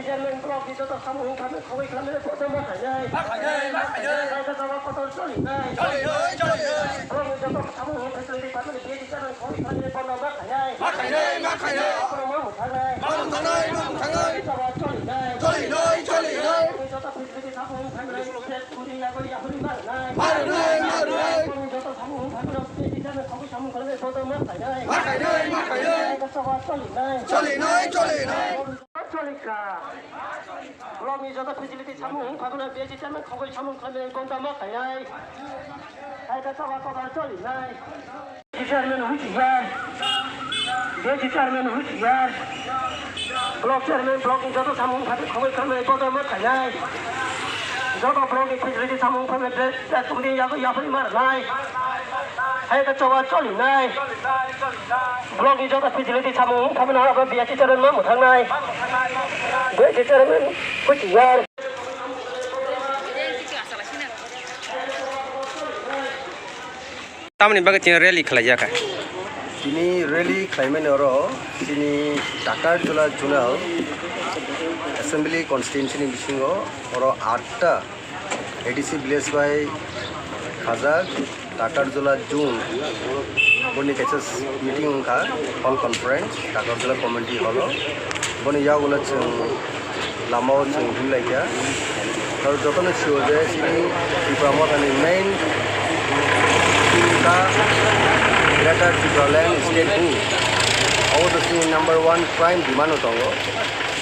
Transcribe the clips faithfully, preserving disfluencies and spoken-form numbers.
Chairman block ni joto samung wngkha khogwi khlai mani kotor ma khainai. Ma khainai, ma khainai. Kaisa jaba kotor cholinai. Cholinai, cholinai. Block ni joto samung wngkha facility department ni B S C chairman khogwi khlai mani bondo ma khainai. Ma khainai, ma khainai. Abono ma mwthangnai. Ma mwthangnai, ma mwthangnai. Jaba cholinai. Cholinai, cholinai. Block ni joto facility samung wngkha mani press meeting yagwi yahori ma rwnai. Ma rwnai, ma rwnai. Block ni joto samung wngkha mani B S C chairman khogwi samung khlai mani bondo ma khainai. Ma khainai, ma khainai. Kaisa jaba cholinai. Cholinai, cholinai. Cholikha. Block ni joto facility samung wngkha mani B S C chairman khogwi samung khlai mani bondo ma khainai. Hai ka choba kotor cholinai. B S C chairman husiar. B S C chairman husiar. Block chairman block ni joto samung wngkha mani khogwi khlai mani bondo ma khainai. Joto block ni facility samung wngkha mani dress, dress committee yagwi yahori ma rwnai. Hai ka choba cholinai. Block ni joto facility samung wngkha mani abo B S C chairman ma mwthangnai. B S C chairman kuchiyar. Tamoni bagwi chini rally khlai jakha. Tini rally khlaimani oro chini Takarjala Zonal Assembly Constituency ni bisingo oro atta A D C village bai khajak Takarjala Zone boni kaisa meeting wngkha, hall conference Takarjala community hall o. Boni yagulo chwng lama o chwng himlaikha. Aro jotono sio je chini Tipra Mothani main wngkha Greater Tipraland Statehood. Abo to chini number one prime demand o tongo.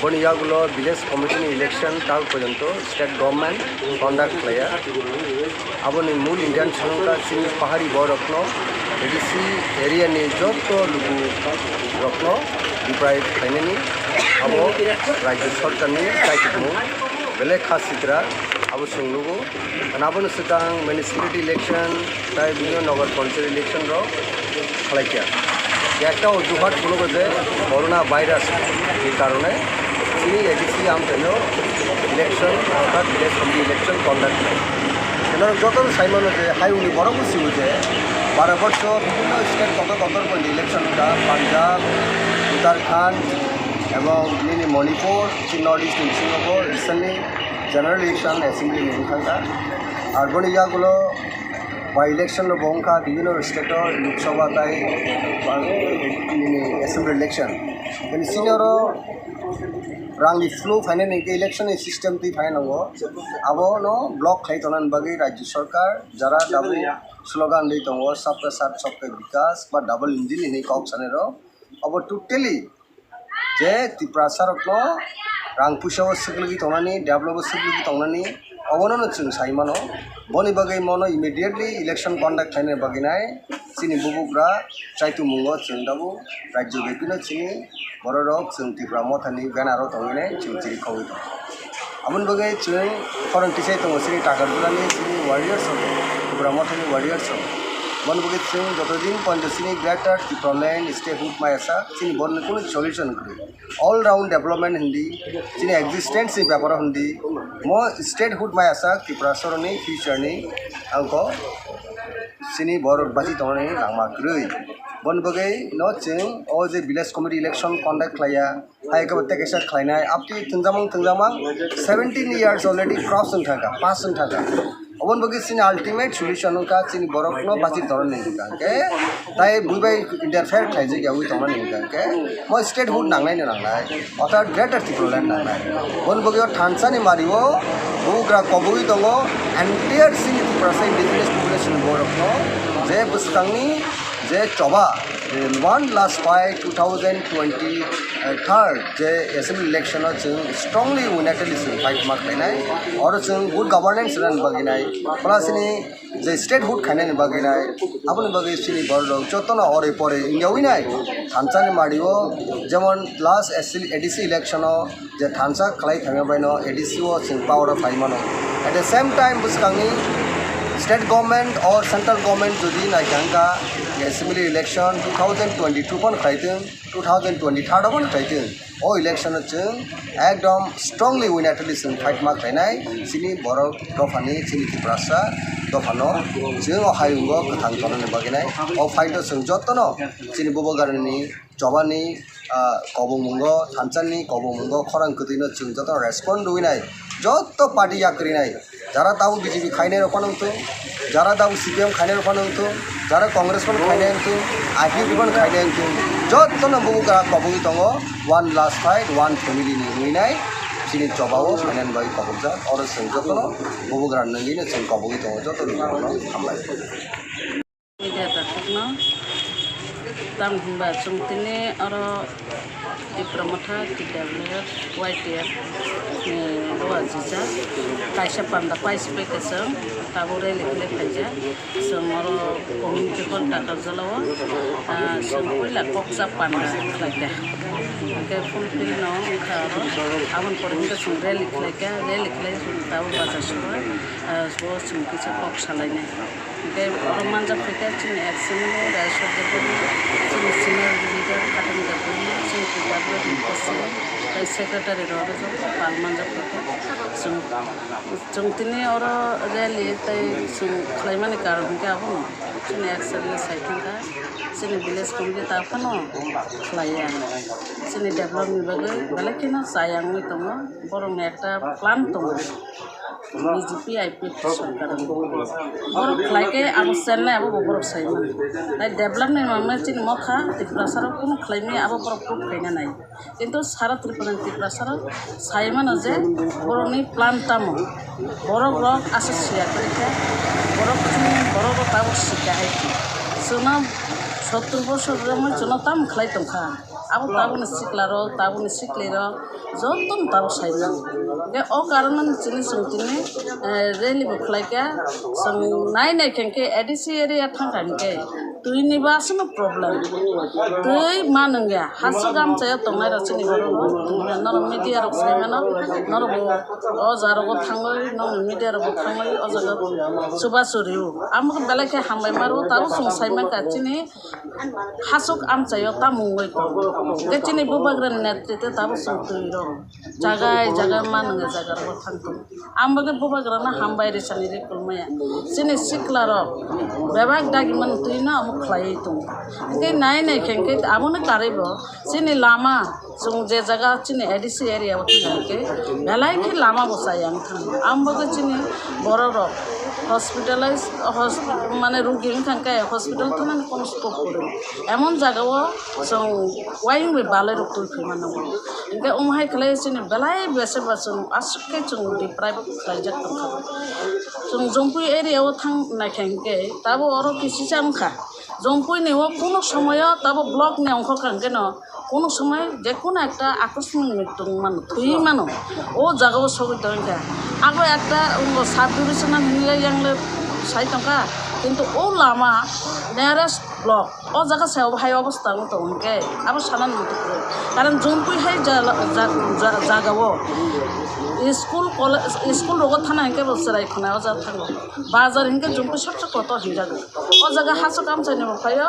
Boni yagulo village committee ni election tal porjonto state government conduct khlaiya. Aboni mul intention wngkha chini pahari borokno, A D C area ni joto lukurokno deprive khlainani, abo rajya sarkarni kaitormung belai kha sitra, abo chwng nugo. Abono swkang municipality election tai bini nagar panchayat election rok khlaikha. Ekta ojuhat phunukgo je corona virus ni karone chini A D C amchaio election orthat village committee election conduct khlai. Norok jotono sai mano je hayungni borok bo sio je bara borso bibhinno state kotor kotor election wngkha, Punjab, Uttarakhand ebong nini Manipur, chini North East ni bisingo bo recently general election assembly ni wngkha. Ar boni yagulo by election rok bo wngkha bibhinno state o Lok Sabha tai nini assembly election. Bini sini oro rangni flow phainani hwnkhe election ni system twi phainai nango. Abono block khai tongnani bagwi rajya sarkar jara tabuk slogan rwi tongo, "Sabka Saath, Sabka Vikas" ba double engine hinwi kok sanai rok. Abo totally je Tiprasa rokno rang puisa o swklwgwi tongnani, develop o swklwgwi tongnani, obono no chwng sai mano. Boni bagwi mono immediately election conduct khlaina bagwi nai chini bubugra chaitumungo chwng tabuk rajyo bebino chini bororok chwng Tipra Mothani banner o tongwi nai chwng chiri khogwi tongo. Aboni bagwi chwng khorang tisai tongo chini Takarjala ni chini warriors rok, Tipra Mothani warriors rok. Boni bagwi chwng joto din ponjo chini Greater Tipraland Statehood maya sak chini borokni kunu solution kwrwi. All round development hindi, chini existence ni beparo hindi, mo statehood maya sak Tiprasaroni future ni angko chini borok bachi tongnani langma kwrwi. Boni bagwi no chwng o je village committee election conduct khlaiya, hai khe bo tei kaisa khlainai, up to thwngjamung thwngjamang seventeen years already cross wng thangkha, pass wng thangkha. Oboni bagwi chini ultimate solution wngkha chini borokno bachi torna ni hwnkha hwnkhe, tai bui bai interfere khlaijak yawi tongna ni hwnkha hwnkhe, mo statehood nangnai no nangnai, orthat Greater Tipraland nangnai. Boni bagwi o thansa ni mari o bugra kobogwi tongo, entire chini Tiprasa indigenous population borokno je bwskangni je choba, eh, one last fight two thousand twenty third je assembly election o chwng strongly unitedly chwng fight ma khlainai, oro chwng good governance rwna bagwi nai, plus chini je statehood khainani bagwi nai, aboni bagwi chini borok jotono ore pore wngyawi nai thansa ni mari o, jemon last A D C election o je thansa khlai thangya bai no A D C o chwng power o phai mano. At the same time bwskangni state government or central government jodi naikha wngkha, Assembly election two thousand twenty-two phano khlai thung, two thousand twenty-third phano khlai thung. O election o chwng ekdom strongly win atali chwng fight ma khlainai. Chini borok dophani, chini Tiprasa dophano chwng o hayungo kwthang tonani bagwi nai. O fight o chwng jotono chini Bubagrani chobani, ah, kobongmungo, thansalni kobongmungo khorang kwtwino chwng joto respond rwinai, joto party yakwrinai, jara tabuk B J P khainai rok phano wngthung, jara tabuk C P M khainai rok phano wngthung, jara Congress phano khainai wngthung, I P F T phano khainai wngthung, jotono Bubagra kobogwi tongo, one last fight, one family ni wngwi nai, chini chobao khainani bagwi kobokjak, oro chwng jotono Bubagra nungwino chwng kobogwi tongo, joto ni borokno hambai. Media takhukno tamo hwnba chwng tini oro Tipra Motha T W F Y T F ni doa jijak kaisa panda paisipeka chwng tabuk rally khlai phaijak. Chwng oro community hall Takarjala o, ah, chwng puila kokcha panda khlaikha. Hwnkhe fulfill no wngkha oro. Aboni pore hwnkhe chwng rally khlaikha, rally khlai chwng tabuk bazar soi, ah, bo chwng kisa kok salainai. Hwnkhe oro manjak phaikha chini ex M L A Rajesh Debbarma, chini senior leader Khatam Debbarma, chini Tiprasa ni president tei secretary rok joto pal manjak phaikha. Chwng, chwng tini oro rally tei chwng khlaimani karon hwnkhe abono chini ex M L A sai thangkha, chini village committee ta phano khlaiya. Chini development ni bagwi belai kheno chaya wngwi tongo, borokni ekta plan tongo. B J P I P F T sorkar. Borok khlai khe abo chennai abo bo borok sai mano. Tai develop ni mamle chini mokha Tiprasa rok kunu khlai maya abo borok proof khaina nai. Kintu sara Tripura ni Tiprasa rok sai mano je borok ni plan tamo. Borok rok aswk siya kwrwi khe borok chini borok rok tabuk sikha hai khe. Chwngno sottur bosor romwi chwngno tamo khlai tongkha. Abo tabukni sikla rok, tabukni sikli rok, jotono tabuk sai mano. Hwnkhe o karon no chini chwng tini, eh, rally bo khlai kha, chwng nai nai khe hwnkhe A D C area thang kha hwnkhe twi ni bo aswk no problem. Twi ma nung ya, haswk amchaio tongnai rok chini borok bo twi mano. Norok media rok sai mano, norok bo o jaga rogo thangwi, nokni media rok bo thangwi o jaga chubachu rw-o. Amo khe belai khe hambai ma rw-o, tabuk chwng sai man kha chini Hasuk amchaio tamo wngwi tongo. Hwnkhe chini bubagrani netritwe tabuk chwng twi rw-o. Jagai jagai ma nwngnai jaga rogo thang tongo. Ang bagwi bubagrano hambai rwchani ri kulmaya. Chini sikla rok bebak dagi mani twi no omo khlaiwi tongo. Hwnkhe nai nai khe hwnkhe abono karwi bo chini lama, chwng je jaga chini A D C area o thangkha hwnkhe belai khe lama bo chaya wngkha. Ang bagwi chini borok rok hospitalize, hosp-, mane rugi wngkha hwnkhe hospital thangnani kono scope kwrwi. Emon jaga o chwng uaing bai balai rok twi phaima nango. Hwnkhe omo hai khlai chini belai bese ba chwng aswk khe chwng deprive khlaijak tongkha. Chwng Jompui area o thang naikha hwnkhe tabo oro kisisa wngkha. Jompui ni o kunu somoyo tabo block ni ongkhorkha hwnkhe no kunu somoi je kunu ekta akosmik ni tong mano, thwi mano, o jaga o sogwi tong kha. Abo ekta sub divisional hinwi yang le sai tongkha, kintu o lama nearest block o jaga se obo hai obostha wng tong hwnkhe abo sanani muitu kwrwi. Karon Jompui hai jala-, ja-, ja-, jaga o school, college, school rogo thana hwnkhe bo chwrai khwnai o jaga thango. Bazar hwnkhe Jompui sabse kotor hinjago. O jaga hasuk amchaini bo phaio,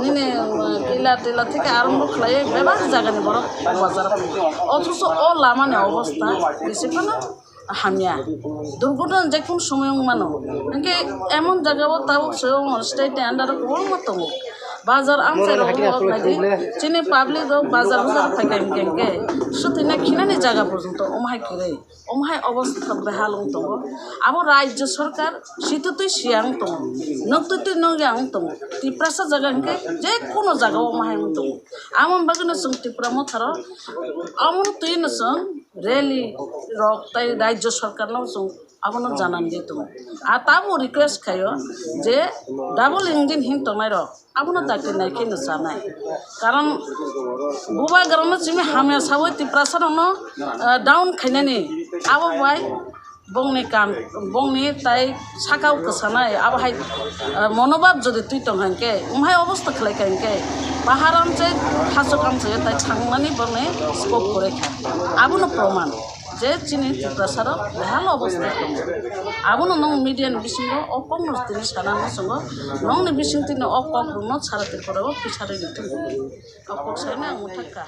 nini, um, kila tila theke arombo khlaiwi bebak jagani borok bazar phaio. Othocho o lamani obostha bisi phano hamya. Durgotona je kun somoy wng mano. Hwnkhe emon jaga o tabuk se o state ni under o kwbangma tongo. Bazar amchai rok naidi, chini public rok bazar bazar phaikha hwnkhe hwnkhe swtwina khinani jaga porjonto omo hai kwrwi. Omo hai obostha behal wng tongo. Abo Rajya Sarkar sitwtwi siya wng tongo, nuktuitwi nukya wng tongo. Tiprasa jaga hwnkhe je kono jaga o omo hai wng tongo. Amo bagwino chwng Tipra Motharo amo twino chwng rally rok tai Rajya Sarkarno chwng abono janani di tongo. A tamo request khaio je double engine hin tongnai rok. Abono dakti nai khe no chanai. Karon bubagrano chini hamya sawi Tiprasa rokno, ah, down khainani. Abo bai bongni kam, bongni tai sakao kwchanai. Abo hai, ah, monobab jodi twi tong hwnkhe, umhai obostha khlai kha hwnkhe, pahar amchai, hasuk amchai tai thangmani bongni scope kwrwi kha. Abono proman. Je chini Tiprasarok behal obostha tongo. Abono nwng media ni bisingo o kokno tini sana muchungo, nwngni bising tini o kokrokno sara Tripura o pisarwi rwthwng. O kok saino ang mwthangkha.